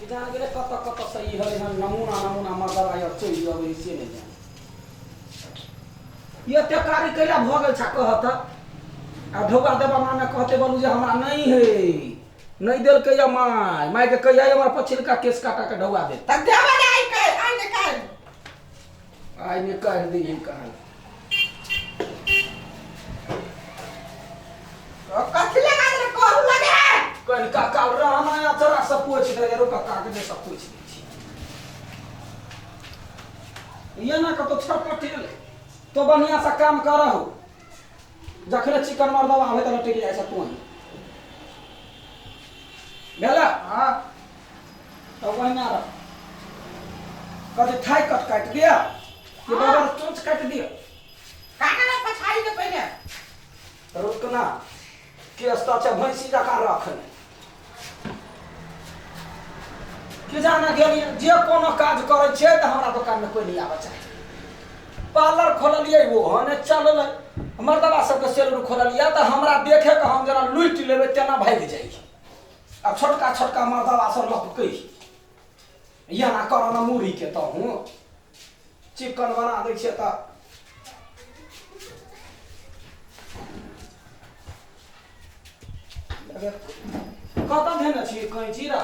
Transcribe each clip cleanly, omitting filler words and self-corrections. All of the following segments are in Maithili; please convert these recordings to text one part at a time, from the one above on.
कि जान गेलै कतऽ कतऽ से ई हलै हन नमूना नमूना मर्दबा आर चलि अबै से नहि जान एते कारी कैला भऽ गेल छा कहत आ ढौआ देबा माने कहते बोलू जे हमरा नहि है नहि देलकै या माय मायके कहिया हमर पछिलका केस काटा के ढौआ दे तऽ देबै ने आइ काल्हि आइ ने काल्हि आइ नहि काटि दी कहाँ कथी लगा देले करू लगे है कनिका काल रहना अचरा सब पोछि दे रो कक्का के सब पोछि दै छी ये ना कतो छटपटी तो बढ़िया से काम करहु जखने चिकन मर्दवा आबै तऽ लटकि जाइ छै तू भेला हाँ तऽ ओहिना रह कथी थाइ कट काटि दिअ कि बगर चोंच काटि दिअ काटे ना पछाड़ी के पहले रुकना केस तऽ छै भैंसी जकाँ रखने कि जाना गेलियै जे कोनो काज करै छियै तऽ हमरा दोकानमे कोइ नहि आबऽ चाहै पार्लर खोललियै ओहो नहि चललै मर्दबा सबके सैलून खोललियै तऽ हमरा देखे के हम जेना लूटि लेबै तेना भागि जाइ आ छोटका छोटका मर्दबा सब लपकै एना कर ना मुरही के तहूँ चिकन बना दै छियै तऽ कतऽ धेने छियै कैंची र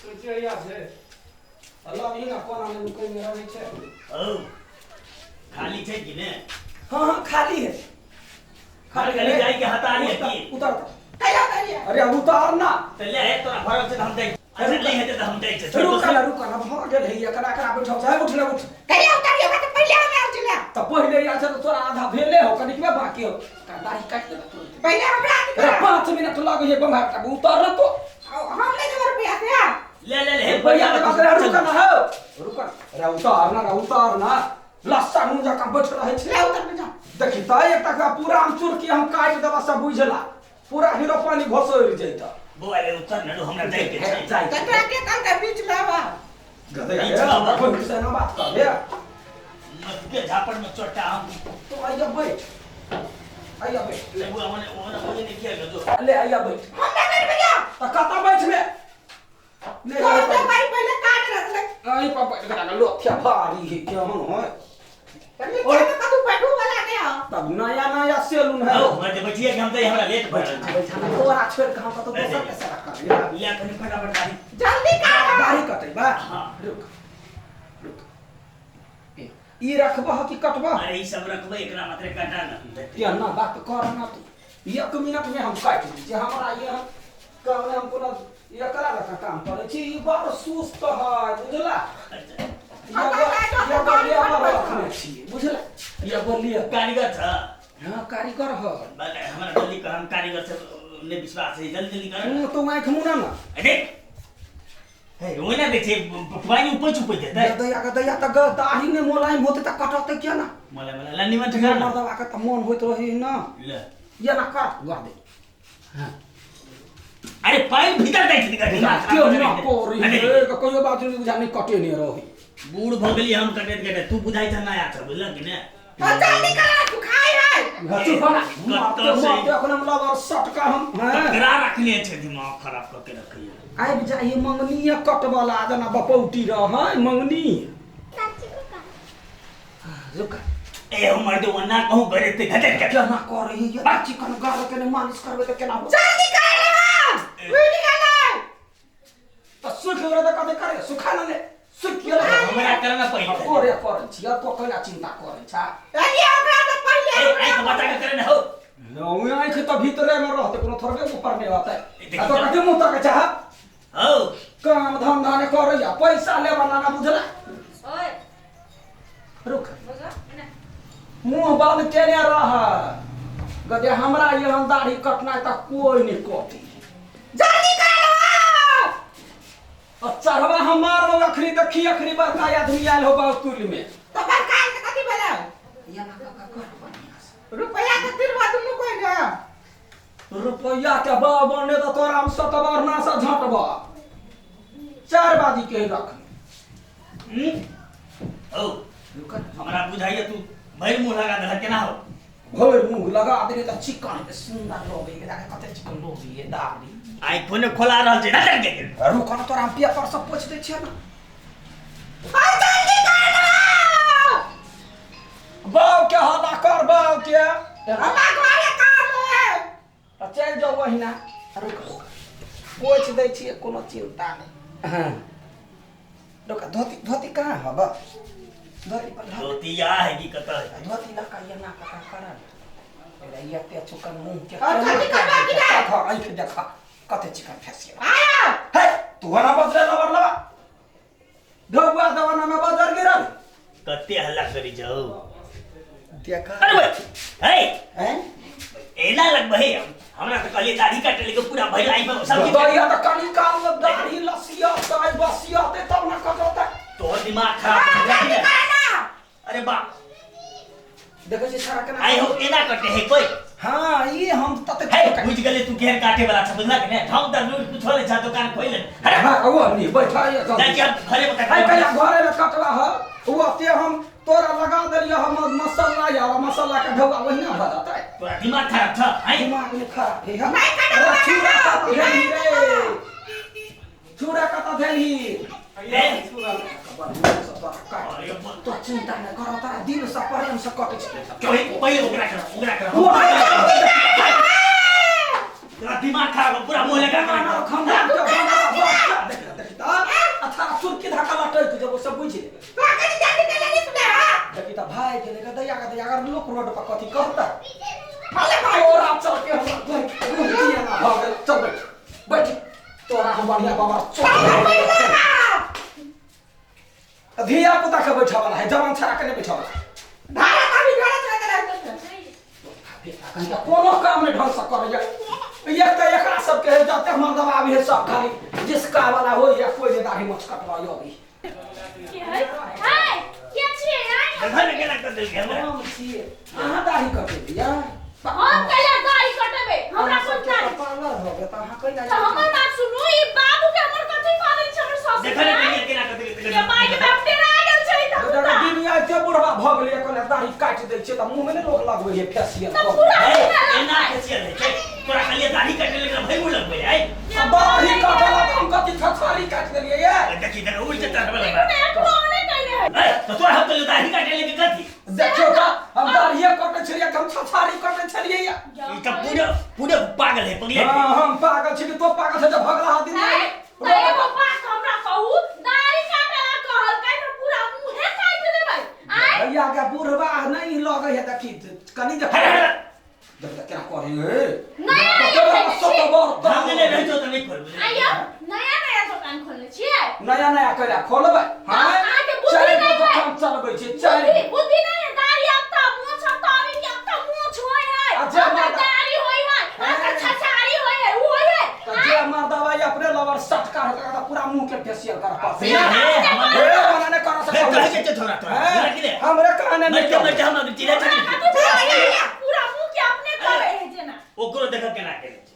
कैंची हैया छै लग ही ना कोना मे नुकै मे रहै छै औ खाली छै कि ने हाँ हाँ खाली है खाली खाली जाय के हतारी है की उतर कहिया कहिया अरे उतार ना त ले हे तोरा भरल छै त हम दै अच्छा नहीं हेतै त हम दै छै रुक ना रुक ना भऽ गेल है एकरा एकरा बैठल छै उठ ले उठ कहिया उतारियो का तो पहले हम आयल छले तऽ पहिले आयल छै तऽ तोरा आधा भेले हो कनिकबे बाकी हो तोरा दाढ़ी काटि देबे तुरंत पहले हमरा आदमी अरे 5 मिनट लगै है बंघा काटब उतर ना तो हम नहीं देबो रुपया से ले ले ले हे रुपैया के बात रे रुक ना हो रुक अरे उतार ना रे उतार ना लस्सा मुँह जकाँ बैठ रहै छै ले उतर में जा देखी तऽ एकटा के पूरा हम चुरकी हम काटि देबा सब बुझला पूरा हीरो पानी घोसरि जैता बौआ रे उतर न हमरा दै के छै जाय तो तोरा के कल के बीच में आवा गधे बीच में आवा। कोई से ना बात कर ले मत के झापड़ में चोटा हम तो आइया बैठ आइया बैठ ले बुआ मने ओने बोले नहीं किया जो ले आइया बैठ हम ना बैठ भैया तऽ कतऽ बैठबे ले तोरा तो भाई पहले काट रख ले अहीं पर बैठ गेला लोथिया भारी है केहन होय तनी के में कतू बैठू वाला ने हो तब नया नया सैलून है औ मर जे बैठिए के हम दै हमरा लेट भऽ रहल छै बैठा ना तोरा छोड़ के हम कतौ दोसर के सेवा करबै ले कनी फटाफट गाड़ी जल्दी काट दाढ़ी कटेबा हाँ। रुक रुक ए, ई रखबह कि कटबह अरे ई सब रखबै एकरा मात्रे काटा न केना बात कर ना तू एक मिनट में हम काटि दै छियै हमरा ये हम कहने हम कोनो एकरा जकाँ काम करै छी ई बड़ सुस्त है बुझला अच्छा एगो एगो लेबर रखने छियै बुझला एगो लेबर कारीगर छ हाँ कारीगर है बस हमरा जल्दी कर हम कारीगर से नहीं विश्वास है जल्दी जल्दी कर तू तो आँखि मुना ना अरे हे ओना दै छै पानि ऊपर छुपै देतै दैया के दैया तऽ दाढ़ी नहि मोलायम होतै तऽ कटतै केना मला मला ला निमन ठेका ना मर्दबा के तऽ मन होइत रहै ना ले एना कर गह दे हाँ अरे पानि भीतर दै छै दिमाग क्यों खराब ना करै करी अरे रे कहियो बात नहीं बुझा नहीं कटे नहीं रही बूढ़ भऽ गेली हम कटैत कटैत तू बुझाइ छ नया छ बुझल कि ने तो जल्दी करा तू खाई है चुप हो ना कतऽ मारते से- मारते अखन हम लवर सटका हम हैं ककरा रखने छै दिमाग खराब कऽ के रखैया आबि जाइए मंगनी कटवला जेना बपौटी रहै मंगनी रुक ए हमर दे ओना कहूँ करे ते घटे के केना करै ये चिकन गाल के ने मालिश करबै तऽ केना होत जल्दी कर ले हां उठ गेलै तऽ सुख गेलै तऽ कथी करे सुखा ने ले सुख गेलै हमरा करना पहिले करे करै छी तो कैला चिंता करै छा अरे ओकरा से पहले ए आँख बचा के करे ने हो नौ आँखि तऽ भीतरे मे रहतै कोनो थोड़बे ऊपर नहि रहतै देखी आ तो कथी मुँह तकै छह हो काम धंधा नहि करैया पैसा लेबा लाना बुझला ओए रुक बुझा ने मुँह बंद केने रह गदे हमरा एहन दाढ़ी कटनाइ तऽ कोइ नहि कटी जल्दी कर ले आ चढ़वा हम मारबो अखनी देखी अखनी बड़का आदमी आयल हो बाकुल में तो बड़का के कथी भेलै एना कऽ कऽ कर बढ़िआँ से। रुपया के तिरवा दुनू कोइ ने रुपैआ के बाव बने तऽ तोरा हम सतबरना से झटबा चार बाजी के रख हो रुक हमरा बुझाइया तू भरि मुँह लगा देलक केना हो भरि मुँह लगा देली तऽ चिकन हेतै सुन्दर लगै है कते चिकन लगै है दाढ़ी आइ फोन खोला रहल छै ना के। रुक न, तोरा हम पेपर सब पोछि दै छियै ना। और जल्दी कर ना। बाप के हल्ला कर बाप के। हमरा घरे काम है। तऽ चलि जाउ ओहिना। रुक, पोछि दै छियै, कोनो चिन्ता नहि। हाँ रुक, धोती धोती कहाँ हब? धोती पर धोती। धोतिया है कि कतऽ है? धोती लऽ कऽ एना कऽ करल एते चुकन मुँह के। और जल्दी करबा कि नहि? देख, आँखि देख कते चिकन फेसियल आया। है। तू ना बजरे लबर लबा ढौआ दवाना में बजर गिरल। कते हल्ला करी जाऊ। देख। अरे भाई हे। हैं? एना लगबै है हमरा तऽ कहलियै दाढ़ी काटे लेके पूरा भरि आइ पर सब। दैया तऽ कनी काल दाढ़ी लसिया तऽ बसिया ते तब ना कटतै। तोहर दिमाग खराब और हो जल्दी गेल। कर ना। अरे बाप। देखै छी छड़ा केना। आइ हो एना कटे है कोई? हाँ, ई हम तते। हे, बुझि गेलै तू केहन काटे वाला छ, बुझलक ने? हम तऽ लूट कुछो नहि छ, दुकान खोलि ले। हट। हाँ, ओ नहीं बैठा ये। जाइ छी हम घरे में। है काटबै। कहिया घरे में कटला है वो ते हम तोरा लगा देलियो हम मसाला यार, मसाला के ढौआ वहिना भऽ जेतै। तोरा दिमाग खराब छ आइ। दिमाग में खराब है। नहीं कटवा। अरे चूड़ा कतऽ भेलही रे? चूड़ा कतऽ भेलही? ए। तोरा तो चिंता नहि कर, तोरा दिल से प्रेम से कटै छै। पहिले ओकरा कर, ओकरा कर। ओ। तोरा दिमाग खराब हो, पूरा मुँह लगा के। खानदान के बनल बच्चा देख देख त अच्छा सुरकी धक्का लटक जब सब बुझि लेबै। तो कनी जल्दी कर लेनी सुने। हां। देखी त भाई के लेके दैया के दैया, अगर लोक रोड पर कथी कहता। भले भाई। तोरा चल के हमरा गुंती एना भऽ गेल। चल बैठ बैठ, तोरा हम बढ़िया बाबा चल। धिया पुता के बैठा वाला है, जवान छड़ा के नहीं बैठा वाला। धारा कभी घरे चलते रहते। बेटा कहीं कोनो काम नहीं ढंग से करे। एक तऽ एकरा सबके है जते हमर दबाव है सब खाली जिसका वाला हो या कोई जे दाढ़ी मोछ कटवा अभी। के है? हाय, के छियै आइ? देखा ने केना कर देलकै हमरा। हम छियै, अहाँ दाढ़ी कटेलियै? हम कैला दाढ़ी कटेबै? हमरा कोन दाढ़ी? पार्लर हो गेल तऽ अहाँ कैला? तऽ हमर बात सुनू, ई बाबू के हमर कथी कहल छै हमर ससुर? देखा ने कहिया केना कर देलकै। के माय के बाप तेरा गेल छै तऽ दादा दुनिया के बुढ़वा भऽ गेलै, कहले दाढ़ी काटि दै छियै तऽ मुँह मे नहि लोक लगबै है फेसियल। तऽ पूरा ए, एना फेसियल है छै? तोरा कहलियै दाढ़ी काटे लेके भरि मुँह लगबै है। दाढ़ी काटला तऽ हम कथी छछारी काटि देलियै ये? देखी देख, उल्ट चढ़ वाला। देखू ने, एकरो नहि कैले है। ए, तऽ तोरा हम कहलियै दाढ़ी काटे लेके कथी? देखियौ तऽ हम दाढ़िए कटै छलियै कि हम छछारी कटै छलियै ये? ई तऽ पूरा पूरा पागल है, पगले। हाँ, हम पागल छी कि तो पागल छै जे भगला दिन। है तऽ एगो बात हमरा कहू, दाढ़ी काटेला कहलकै तऽ पूरा मुँहे काटि देबै आइ? भैया के बुढ़वा नहीं लगै है, देखी कनी देख। हट हट। देख देख केना करे हे। नया नया खोलने छियै। ढंग नहि रहै छौ तऽ नहि खोलबै। आइयो नया नया दोकान खोलने छियै। नया नया करा खोलबै? हाँ, अहाँके बुद्धि चारि गो नहि है। दोकान चलबै छी, चारि बुद्धि बुद्धि नहीं है। दाढ़ी अब तऽ मोछ, अब तऽ अभी के अब तऽ मोछ होय है। अच्छा, अब तऽ माता। दाढ़ी होय है, अब तऽ छछारी होय है, उ होय है। तऽ जे मर्दवा अपने लवर सटका होतै तऽ पूरा मुंह के फेसियल कर पड़तै। से हे हमर ए ओना नहि कर हे सकै। कहै छै तोरा तोरा हैं? की रे? हमरे कहने नहि। मरते मरते हम अगर चिल्ला हमरा चिल्ली। कथी छै? पूरा मुंह के अपने करे है जेना। ओकरो देख केना केने छै।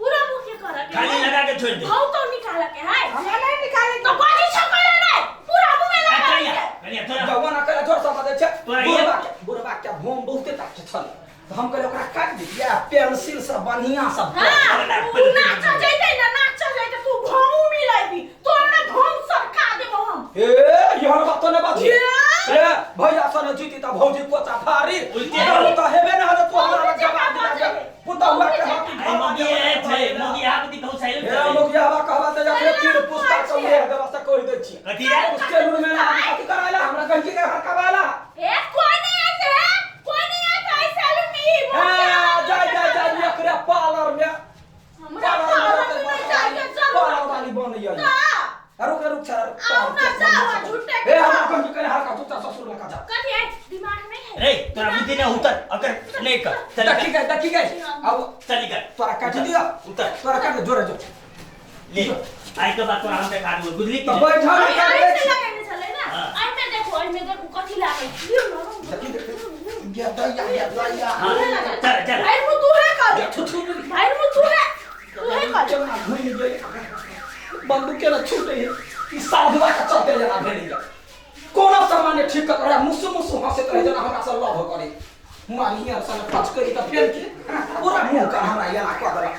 पूरा मुंह के करे के खाली है। लगा के छोड़ि दे। भाव तो निकाल के है। हमरा नहीं निकाले। तो बाजी छकले नहीं पूरा मुंह में आ, लगा कनिया के। कनिया तोरा जवाना करा जोर से बजै छै। तोरा बुढ़बा के बुढ़बा के भोम बहुते ताक छल तऽ हम कहलियै ओकरा काटि दितियै पेंसिल से बढ़िया से। हां, उ नाच जैते ना, नाच जैते तू भाव मिलाबी तोर ना भाव सरका देबो हम। ए, एहन बात नहि बाजी। ए भैया सने जीती तऽ भौजी कोचा फारी। उल्टे। तो तऽ हेबे ने हले, तू हमरा लग भौजी जवाब दिला जेका के पुतहुआ के हाथी। आई मोगी ए छै, मोगी आब दी कहू साइलेंट। हे मोगिया हवा कहवा तऽ जखने तीर पुस्ता के उड़े देबा से कहि दै छी। कथी रे? उसके लूर में ना कथी करायला हमरा गंजी के हरकवाला। ए, कोई नहीं आते है, कोई नहीं आता है सैलून में ई। ए जा जा जा, एकरे पार्लर में। हमरा पार्लर में नहीं जाके पार्लर जरूरत वाली बनैया। ना। रुक रुक छा रुक। आओ ना, जाओ, झूठे के ए हमरा खाओ। गंजी के हरका तू ससुर लगा जा। कथी है दिमाग नहीं है? रे, तोरा बुद्धि ना उतर अगर नहीं कर चल। देखी गए, देखी गए अब। चल कर। तोरा काटि दिया। उतर। तोरा काट, जोरे जो। ले, आई के बाद तोरा हम देखा दूँ, बुझली कि तो नहीं? बैठल अभी कर आई दै से छी। लगेने छलै ना। हाँ। आई में देखो, आई में देखो कथी लागै लियो ना। देखी देखी गे दैया गे दैया। हाँ, चल चल। भाई मु तू है कर। छू छू। भाई मु तू है, तू है कर। केना घुमि गेलै बंदूक, केना छूटे है। ई साधुआ के चलते जना भेलैया कोनो सामान्य ठीक कर रहा, मुसु मुसु हंसैत रहे जना हमरा से लव करे। मानिया सन फचकरी तऽ फेर के पूरा मुंह कर हमरा एना कऽ देलक।